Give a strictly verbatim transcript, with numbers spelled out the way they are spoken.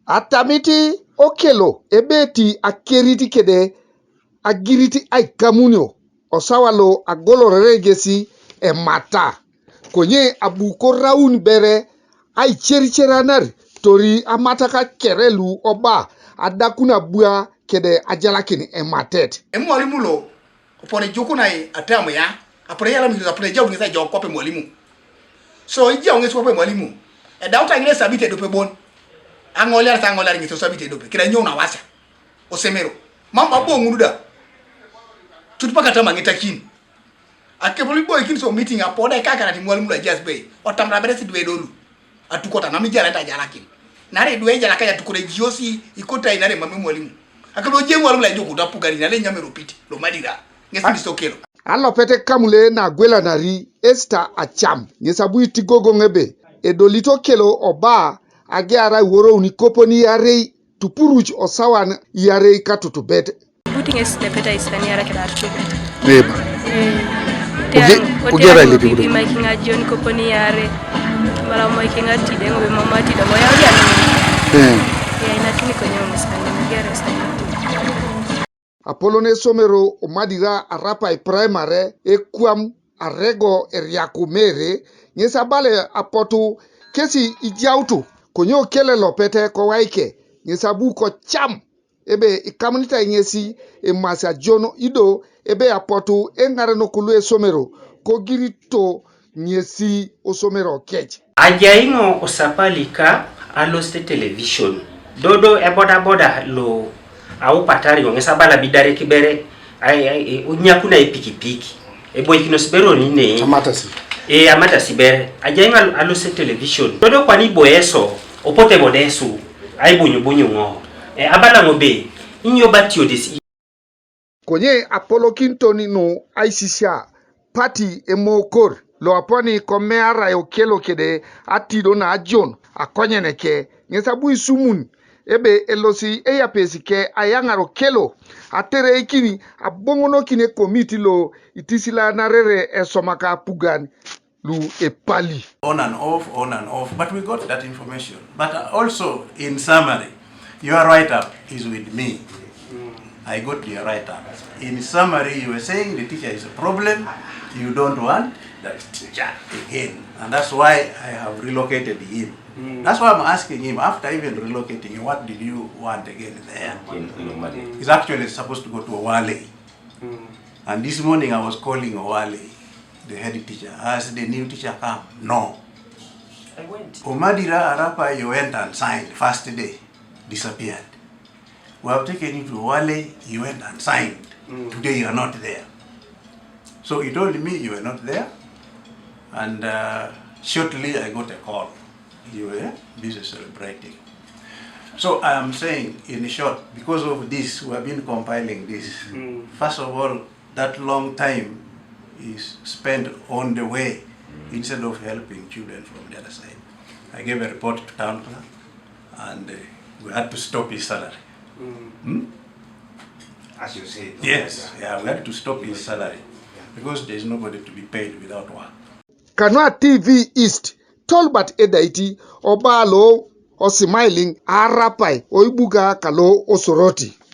Atamit Okelo ebe eti akerit kede agirit aikamunio osawa lo agolorere ŋesi emata, konye abu koraun bere aicericeranar tori amatak kere lu oba adakun abua kede ajalakin ematet. Emwalimu lo opone jukunai atamu ya, apone yala mi apone jau ŋesi ajau kwape mwalimu. So ijau ŋesi kwape mwalimu. Edauta ŋesi abit ediope bon. Aŋoliar ta aŋoliar ŋesi osabit ediope kira nyou na wasia osomero. Mam abo ŋunu da. Tutupaka tama ŋetakin. Akepol iboikin so meeting apo da ikakanat mwalimu lo ajias be otamra bere si duwe dolu. Atukota nami jala ta jalakin. Nare duwe jala kaya tukore jiosi ikota inare mame mwalimu. Akelo je mwalimu la joko da pugari nare nyame ropit lo Madira. Ŋesi Mister Okelo. Alopet ekamule na agwelanari Esther Acam ŋesi abu itigogoŋ ebe edolit Okelo oba ageara iworouni koponi iarei tupuruc osawan iarei katutubet. But ŋes nepeta isani ara keda atubet. Neba. Kugira ilepi kudo. Maikiŋa John koponi iare. Mara maikiŋa tide ŋobe mama tide moya udia. Eh. Ya inatuni konyo ŋes ani gara isani. Apolon esomero Omadira Arapai Primary ekwam arego eriaku mere ŋes abale apotu kesi ijautu konyo kele lopete kowaike ŋes abu kocam ebe ikamunitai ŋesi emasi ajon ido ebe apotu eŋarenok lu esomero kogirito ŋesi osomero kec. Ajai ŋo osapali ka alosit television, dodo ebodaboda lo aupatari ŋo ŋes abala bidare kibere, ai, ai, e, unyakuna epikipiki, eboikinos beroni ne. Amatasi. E, amatasi bere, ajai ŋo al-, alosit television, dodo kwani iboeso, opote bodesu, aibunyubunyu ŋo. E, abala ŋo be, inyo batio desi. Konye apolokinton nu aisisia pati emokor loaponi komearai Okelo kede atido na ajon akonyeneke ŋes abu isumun ebe elosi eyapesi ke ayaŋar Okelo atereikini aboŋonokin ekomiti lo itisilanarere esomak apugan lu epali. On and off, on and off, but we got that information. But uh, also, in summary, your write-up is with me. I got your write-up. In summary, you were saying the teacher is a problem. You don't want that teacher again. And that's why I have relocated him. That's why I'm asking him, after even relocating, what did you want again there? He's actually supposed to go to Owalei. And this morning I was calling Owalei, the head teacher. I asked, the new teacher come? No. I went. Omadira Arapai, you went and signed first day, disappeared. We have taken you to Owalei, you went and signed. Today you are not there. So he told me you were not there. And uh, shortly I got a call. You were busy celebrating. So I am saying, in short, because of this, we have been compiling this. First of all, that long time is spent on the way instead of helping children from the other side. I gave a report to town clerk, and uh, we had to stop his salary. Hmm? As you said. Yes, yeah, we had to stop his salary because there is nobody to be paid without work. Kanua T V East, Tolbert Edaiti, obalo osimailiŋ Arapai oibuga kalo Osoroti.